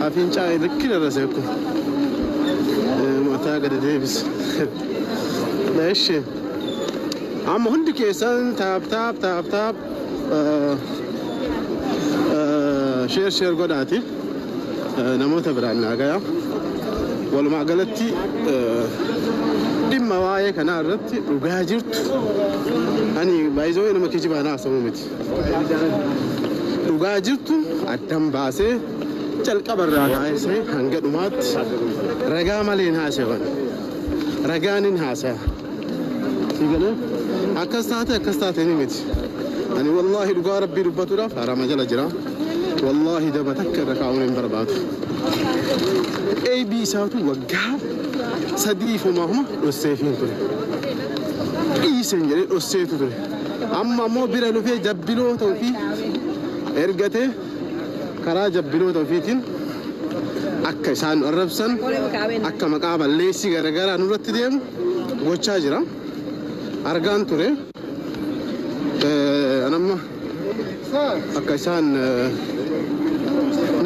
አፍንጫ ልክ ደረሰ እኮ mataa gadi deebise. እሺ amma hundi keessan tap tap tap tap share share godhaati namoota biraan naa gaya. Walumaa galatti dhimma waa'ee kanaa irratti dhugaa jirtu ani baay'isoo nama kijibaa haasa'uu miti. Dhugaa jirtu addan baasee calqabarraa kaasee hanga dhumaatti ragaa malee hin haasawan. Ragaan hin haasaya. Siigalee akkas taate akkas taate ni miti. Ani wallaahi dhugaa rabbii dubbatuudhaaf harama jala jira. Wallaahi daba takka irra kaa'uun hin barbaadu. Eebii isaatu waggaa sadii fumaa huma dhosseefiin ture. Dhiiseen jedhee dhosseetu ture. Amma ammoo bira dhufee jabbiloota ofii ergatee karaa jabbiloota ofiitiin akka isaan nu arrabsan akka maqaa balleessii garaagaraa nurratti deemu gochaa jira. Argaan ture. Anamma akka isaan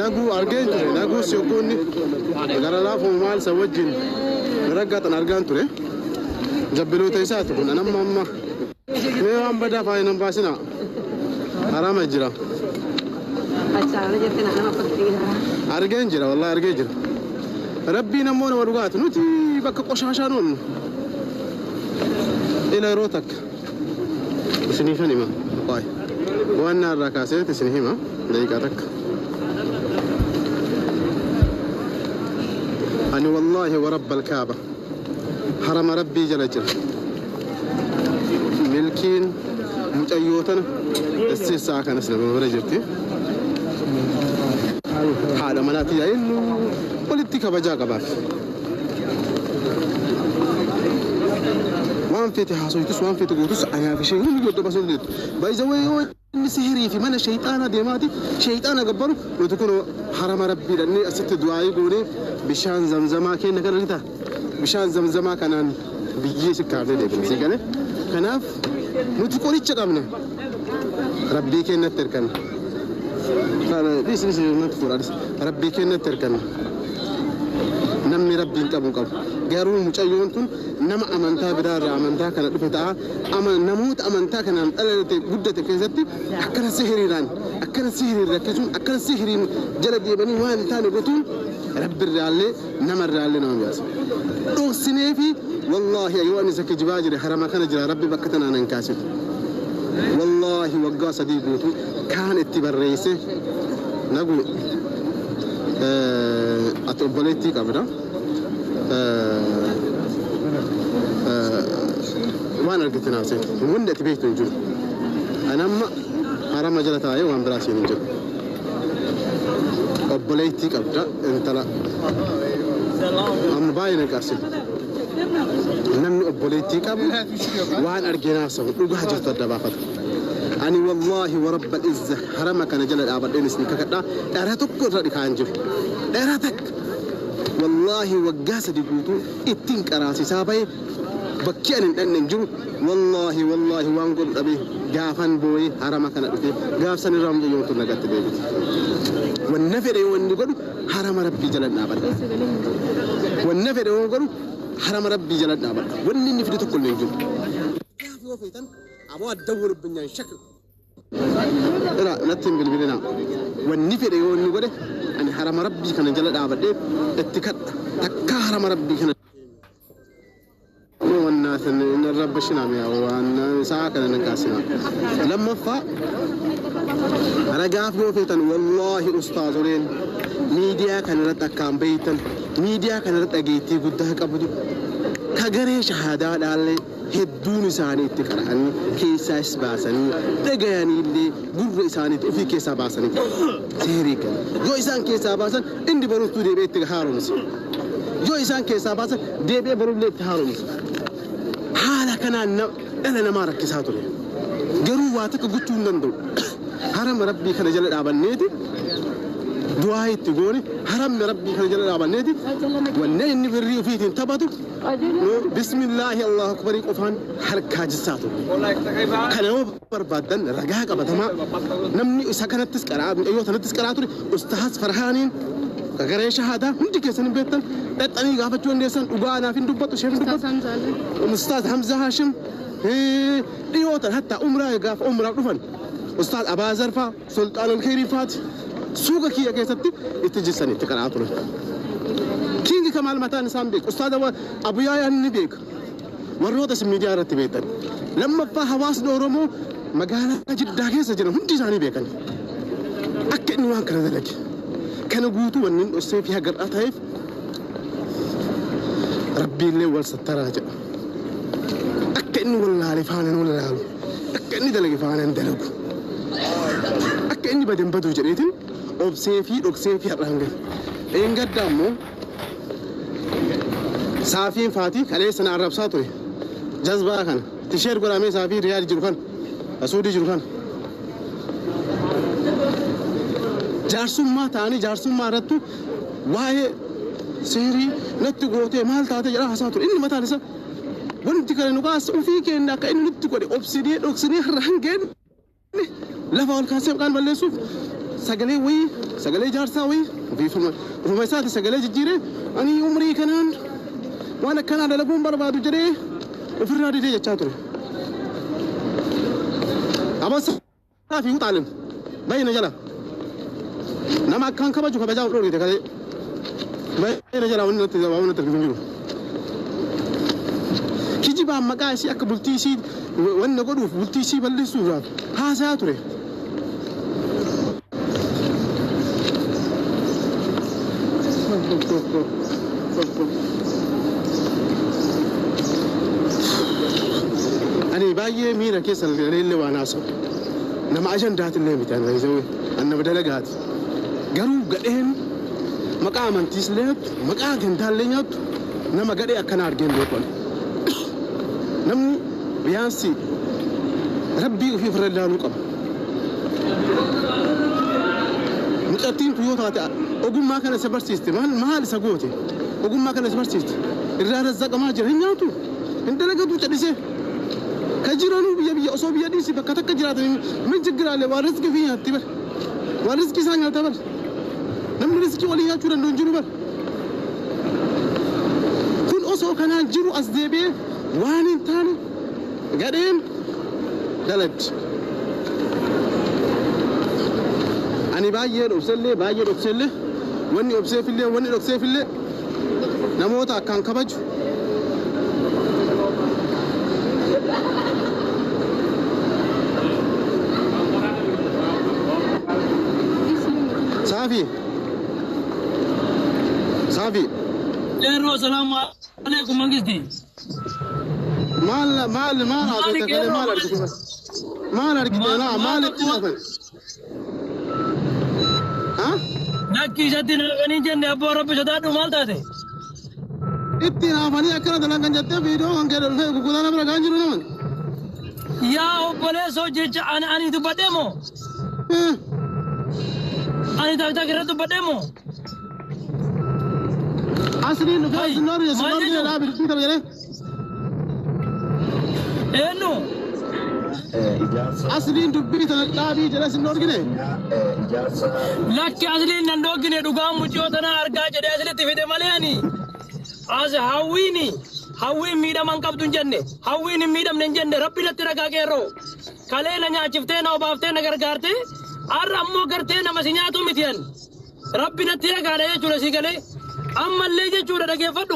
naguu argeen ture. Naguus yoggoonni gara laafuma maal isa wajjin raggaatan argaan ture. Jabbiloota isaati kun anamma amma mee waan badaa faaya nan baasinaa harama jira. Argeen jira wallahi argee jira. Rabbiin ammoo nama dhugaatu nuti bakka qoshaashaa noonnu. Ila yeroo takka isiniifan hima. Waay waan naarraa kaaseet isin hima daqiiqaa takka. Ani wallaahi warabba alkaaba harama rabbii jala jira. Milkiin mucayyoo tana dasseessaa kanas nama bira jirti. Haadha manaatii yaa'innu walitti kabajaa qabaaf. Waan feete haasoytus waan feete gootus anaaf isheen hundi godha basuu dandeettu. Baay'isa yoo inni sihirii fi mana shayxaanaa deemaati shayxaana gabbaru nuti kun harama rabbii dhannee asitti du'aayii goonee bishaan zamzamaa kenna kana ni ta'a. Bishaan zamzamaa kanaan biyyee si kaafnee deebine si galee. Kanaaf nuti qoricha qabna. Rabbii kennatti hirkanna. Dhiisi dhiisi natti fuudha dhiisi. Rabbii kennatti hirkanna. Namni rabbiin qabu qabu. Garuu mucayyoon tun nama amantaa biraarraa amantaa kana dhufe ta'a. Namoota amantaa kanaan dhalate guddate keessatti akkana sihiriidhaan akkana sihiriin rakkisuun akkana sihiriin jala deemanii waan hin taane gotuun rabbirraallee namarraallee nama baasa. Dhoksinee fi wallaahi yoo ani isa kijibaa jire harama kana jira rabbi bakka tanaan hin kaasitu. Wallaahi waggaa sadii guutuu kaan itti barreesse nagu ati obboleettii qabda. Waan argite naaf seeti. Wanti ati beektu hin jiru. Ani amma harama jala taa'ee waan biraa siin hin jiru. Obboleettii qabda intala amma baay'ee na qabsi. Namni obboleettii qabu waan arge naaf sabu dhugaa jirtu adda baafata. Ani wallaahi warabba izza harama kana jala dhaabadheen isin kakadhaa dhara tokko irra dhikaan jiru. Dhara takka. Wallaahi waggaa sadii guutuu ittiin qaraasisaa bahe bakki ani hin dhaqne hin jiru. Wallaahi wallaahi waan godhu dhabee gaafan boo'ee harama kana dhufe gaafsan irraa mucayyoon tun nagatti deebite. Wanna fedhe yoo inni godhu harama rabbii jala dhaabadha. Wanna fedhe yoo godhu harama rabbii jala dhaabadha. Wanni inni fide tokko illee hin jiru. Gaafa yoo feetan aboo addawwalubbanyaan shakka. Ila natti hin bilbilinaa. Wanni fedhe yoo inni godhe ani harama rabbii kana jala dhaabadhee itti kadha. Takkaa harama rabbii kana. Wannaatin inni rabbishinaa mi'a waan isaa kana nan kaasinaa. Lammaffaa ragaaf yoo feetan wallaahi ustaazoleen miidiyaa kana irratti akkaan beeytan miidiyaa kana irratti dhageettii guddaa qabdu ka garee shahaadaa dhaallee hedduun isaanii itti qara'anii keessaas baasanii dhagayanii illee gurra isaaniitti ofii keessaa baasanii seerii kana yoo isaan keessaa baasan inni barumtuu deebi'ee itti haaromsa yoo isaan keessaa baasan deebi'ee barumlee itti haaromsa haala kanaan dhala namaa rakkisaa ture garuu waa takka gochuu hin danda'u harama rabbii kana jala dhaabanneeti. Du'aa itti goone haramni rabbii kana jala dhaabanneeti wanne inni birrii ofiitiin taphatu bismillaahi allahu akbarii qofaan harkaa jissaa ture. Kana yoo barbaaddan ragaa qabatamaa namni isa kanattis qaraa yoo sanattis qaraa ture Ustaaz Farhaaniin garee shahaadaa hundi keessan hin beektan dhaxxanii gaafachuu dandeessan dhugaa anaaf hin dubbatu isheen hin dubbatu. Ustaaz Hamza Hashim dhiyootan hatta umraa gaafa umraa dhufan Ustaaz Abaa Zarfaa Sultaan Alkhayrii faati suuqa kiyya keessatti itti jissan itti qaraa turan. Kingi Kamaal mataan isaan beeku. Ustaaz Abuyyaayaan ni beeka. Warroota isin miidiyaa irratti beektan. Lammaffaa hawaasni Oromoo magaalaa Jiddaa keessa jiran hundi isaanii beekan. Akka inni waan kana dalage. Kana guutuu wanni inni dhossee fi hagar'aa ta'eef Rabbiillee wal sattaraa jedha. Akka inni wallaale faana hin wallaalu. Akka inni dalage faana hin dalagu. Akka inni bade hin badu jedheetiin obsee fi dhoksee fi har'aan gahe. Dheengadda ammoo saafiin faatii kaleessa na arrabsaa ture. Jazbaa kana tisheer godhamee saafii Riyaad jiru kana Suudii jiru kana. Jaarsummaa ta'anii jaarsummaa irrattu waa'ee seerii natti gootee maal taatee jedhaa haasaa ture. Inni mataan isaa wanti kana nu kaasa ofii keenya akka inni nutti godhe obsinee dhoksinee har'aan geenye lafa ol kaasee maqaan balleessuuf sagalee wayii sagalee jaarsaa wayii ofuma isaati sagalee jijjiiree ani umrii kanaan waan akkanaa dalaguun barbaadu jedhee ofirraa didee jechaa ture. Abasaa fi uxaalim baay'ina jala nama akkaan kabaju kabajaa of dhoorgite kalee baay'ina jala wanni natti waan natti argitu hin jiru. Kijibaan maqaa isii akka bultii isii wanna godhuuf bultii isii balleessuudhaaf haasayaa ture. Ani baay'ee miira keessa illee waan haasa'u. Nama ajandaatillee miti ani baay'ee ani nama dalagaati. Garuu gadheen maqaa amantiis illee nyaattu maqaa gandaallee nyaattu nama gadhee akkanaa argeen beeku ani. Namni biyaansi rabbii ofii ofirra ilaaluu qaba. Mucattiin tun yoo taate ogummaa kana isa barsiiste maal maal isa goote ogummaa kana isa barsiiste irraa razzaqamaa jira hin nyaatu hin dalagatu cadhisee ka jiranuu biyya biyya osoo biyya dhiisi bakka takka jiraatan min jiggiraalee waan riskii fi nyaatti bar waan riskii isaa nyaata bar namni riskii walii nyaachuu danda'u hin jiru bar kun osoo kanaan jiru as deebi'ee waan hin taane gadheen dalagdi. Ani baay'ee dhoksellee baay'ee dhoksellee wanni obseefillee wanni dhokseefillee namoota akkaan kabaju Saafi Saafi Qeerroo salaamu alaikum mangisti. Maal maal maal Maali haasofte kalee qeerroo maal maali? argite maal argite laa maal itti haafan ha Lakki isatti naqanii jenne abboo rabbi sodaadhu maal taate? Itti haafanii akkana dalagan jettee viidiyoo kan kee dhufee guggutaa nama ragaan jiru naman. Yaa obboleessoo jecha ani ani dubbadhee moo? Ani taktak irra dubbadhee moo? Asliin dhufee Hai, sinnoorri maal sinnoorri jechuun? jedhaa bilbii tana jedhee. Eenyu? Asliin dubbii tana dhaabii jedhee sinnoorgine. Lakki asliin nan dhoggine dhugaa mucoo tanaa argaa jedhee aslitti fide malee ani. As hawwiini hawwiin miidhama hin qabdu hin jenne hawwiin hin miidhamne hin jenne rabbi natti ragaa qeerroo kalee na nyaachiftee na obaaftee na gargaarte har'a ammoo gartee nama si nyaatu miti ani rabbi natti ragaadha jechuudha si galee ammallee jechuudha dhageeffadhu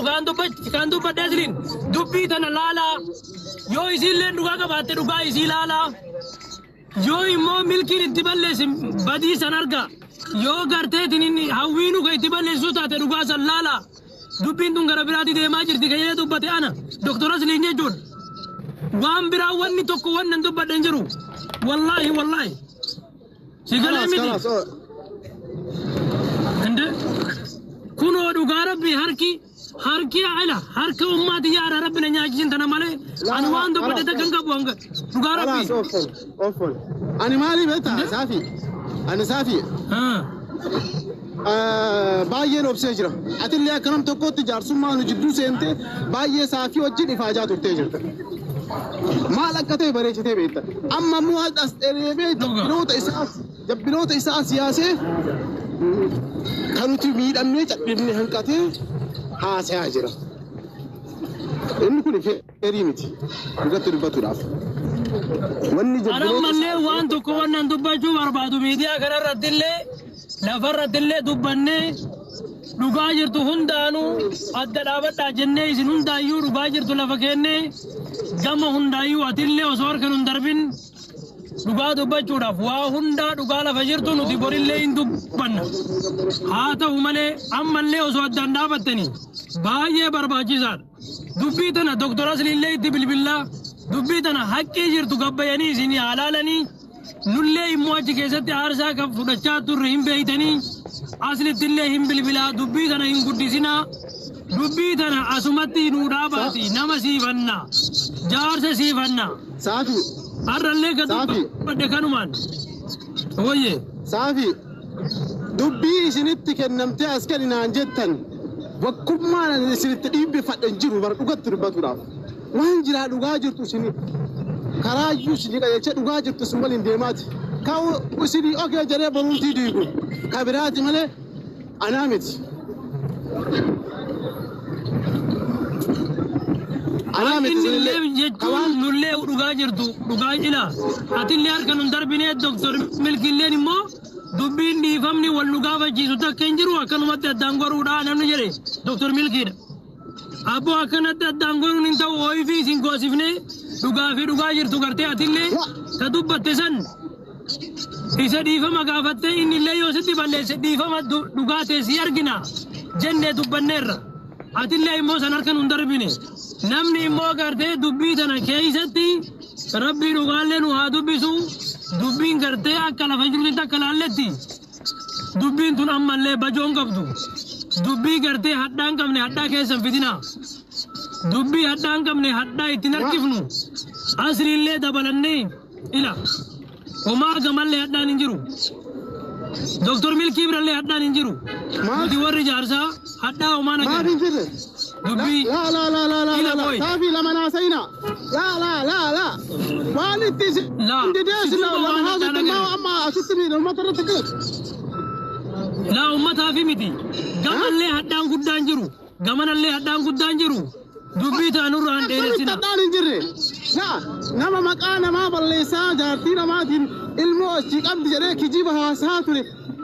kaan dubbadhe asliin dubbii tana laalaa yoo isiillee dhugaa qabaatte dhugaa isii laalaa yoo immoo milkiin itti balleessi badii san arga yoo garteetiin hawwiinu ka itti balleessuu taate dhugaa san laalaa dubbiin tun gara biraatti deemaa jirti kan jedhee dubbate ana doktora Asliin jechuudha. Waan biraa wanni tokko wanni hin dubbadhe hin jiru. Wallaahi wallaahi. Si galee Kalaas miti. kalaas. Inde kunoo dhugaa rabbi harki harki ala harka ummaati yaara rabbi na nyaachisin tana malee ani waan dubbadhe takka hin qabu hanga dhugaa rabbi. Kalaas offol offol. Ani maali beektaa saafi ani saafi Haa. Baay'een obsee jira. Atillee akka nam tokkotti jaarsummaa nu jidduu seentee baay'ee saafii wajjin ifaajaa turtee jirta. Maal akka ta'e bareechitee beekta. Amma immoo as dheereebee jabbinoota isaa siyaasee kan nuti miidhamnee cadhibne hanqatee haasayaa jira. Inni kun feerii miti dhugatti dubbatuudhaaf. Wanni Ana ammallee waan tokko wannan dubbachuu barbaadu miidiyaa kanarratti illee lafarratti illee dubbannee dhugaa jirtu hundaanuu adda dhaabadhaa jennee isin hundaayyuu dhugaa jirtu lafa kennee gama hundaayyuu atillee osoo harka nun darbin dhugaa dubbachuudhaaf waa hundaa dhugaa lafa jirtu nuti borillee hin dubbanna. Haa ta'u malee ammallee osoo addaan dhaabattanii baay'ee barbaachisaadha. Dubbii tana Doktor Asliillee itti bilbillaa dubbii tana haqqii jirtu gabbayanii isin halaalanii nullee immoo achi keessatti aarsaa kan fudhachaa turre hin beeytanii aslittillee hin bilbilaa dubbii tana hin guddisinaa dubbii tana asumatti nuu dhaabaati nama siifannaa jaarsa siifannaa Saafi har'allee kan Saafi. dubbadhe kanumaan wayye. Saafi, dubbii isinitti kennamtee as kenninaan jettan wakkummaan ani isinitti dhiibbifadhe hin jiru bara dhugatti dubbatuudhaaf. Waan jiraa dhugaa jirtu isin karaa iyyuu isin qajeelchee dhugaa jirtu isin waliin deemaati. Ka'u isinii okee jedhee borumtii diigu ka biraati malee anaa miti. Anaa miti Inni illee isinillee. Ka jechuun waan nullee dhugaa jirtu dhugaa ila atillee harka nun darbinee Doktor Milkiilleen immoo dubbiin dhiifamni wal nu gaafachiisu takka hin jiru akkanumatti addaan goruudha namni jedhe Doktor Milkiidha. Abboo akkanatti addaan goruun hin ta'u ooyifii isin goosifnee dhugaa fi dhugaa jirtu gartee atillee ta dubbatte san isa dhiifama gaafattee inni illee yoo sitti balleesse dhiifama dhugaa ta'e si argina jennee dubbanneerra. Atillee immoo san harka nun darbine. Namni immoo gartee dubbii tana keessatti rabbii dhugaallee nu haa dubbisu dubbiin gartee akka lafa jirutti akka laalletti dubbiin tun ammallee bajoon qabdu. Dubbii gartee hadhaa hin qabne hadhaa keessan fidina. Dubbii hadhaa hin qabne hadhaa ittiin harkifnu. Asriillee dabalannee ila. Homaa gamallee hadhaan hin jiru. Doktor Milkii birallee hadhaan hin jiru. Maal Nuti warri jaarsaa hadhaa homaa maaf nagarra. hin jirre? Dubbii Laa laa laa laa laa ila laa boy. Saafi lama naasayina. Laa laa laa laa. Waan itti isin Laa. didee Si isin duuba lama waan hadhaa haasofte maa nagarra. amma asitti miidha uummata irratti ka'e. Laa ummataafi miti. Gamallee hadhaan guddaan jiru. Gamanallee hadhaan guddaan jiru. Dubbii ta'anurraa hin Akkamitti dheeressina. hadhaan hin jirre? Laa nama maqaa namaa balleessaa jaartii namaatiin ilmoo achii qabdi jedhee kijiba haasaa ture.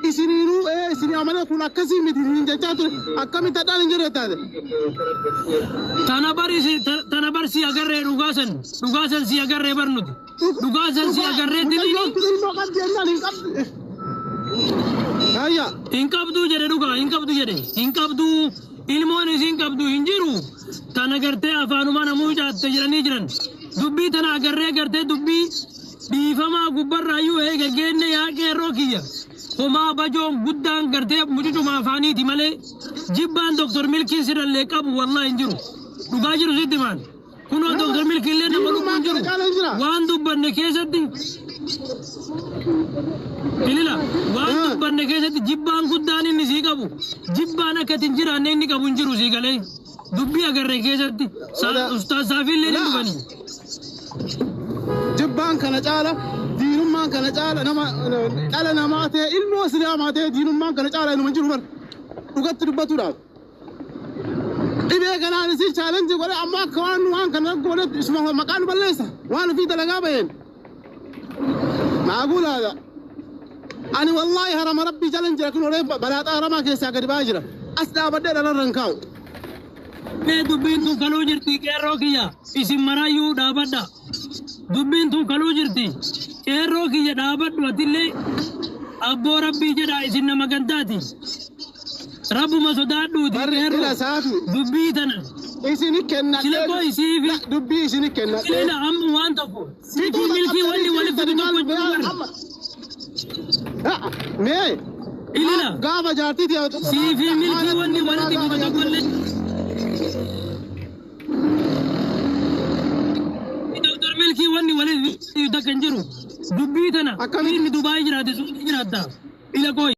Isiniinuu ee isinii amalee kun akkasii miti hin jechaa ture. Akkamitti hadhaan hin jirre taate? Tana bari tana bar si agarree dhugaasan dhugaasan si agarree bar nuti. Dhugaasan si agarree Mucayyoon diliini tun ilmoo qabdi jennaan hin qabdi. Hayya. hin qabduu jedhe dhugaa hin qabdu jedhe hin qabduu ilmoon isiin qabdu hin jiru tana gartee afaanumaa namuu caatte jedhanii jiran dubbii tana agarree gartee dubbii dhiifamaa gubbarraayyuu eega geenne yaa qeerroo kiyya homaa bajoon guddaan gartee mucucuma afaaniiti malee jibbaan Doktor Milkiin sirallee qabu wallaa hin jiru dhugaa jiru sitti maan kunoo Doktor Milkiillee nama Diinummaan lubbuun jiru kana caala hin jira. waan dubbanne keessatti ilila waan dubbanne keessatti jibbaan guddaan inni sii qabu jibbaan akka itti hin jiraanne inni qabu hin jiru sii galee dubbii agarre keessatti ustaaz Saafiillee ni Laa. dhufanii. Jibbaan kana caala diinummaan kana caala nama dhala namaa ta'e ilmoo islaamaa ta'e diinummaan kana caala inuma jiru bar dhugatti dubbatuudhaaf. Dhibee kanaan isin challenge godhe amma akka waan waan kana godhe isuma maqaa nu balleessa waan ofii dalagaa baheen. Maaguulaadha. Ani wallaahi harama rabbii jala hin jira kun horee balaaxaa haramaa keessaa gadi ba'aa jira. As dhaabadhee dhalarra hin kaa'u. Mee dubbiin tun kaluu jirti qeerroo kiyya isin maraayyuu dhaabadha. Dubbiin tun kaluu jirti qeerroo kiyya dhaabadhu atillee abboo rabbii jedha isin nama gantaati. Rabbuma sodaadhuuti Barri ila qeerroo saafi dubbii tana isini sila kennadhee koo isiifi dubbii isini kennadhee. ila amma waan tokko siifii milkii wanni walitti fidu tokko jiru bara. Mee Ilila gaafa jaartii tiyaa siifii milkii wanni walitti fidu tokko illee. Doktor Milkii wanni walitti fidu takka hin jiru. Dubbii tana Akkamitti? inni Dubaay jiraate Suudii jiraatta. Ila koo.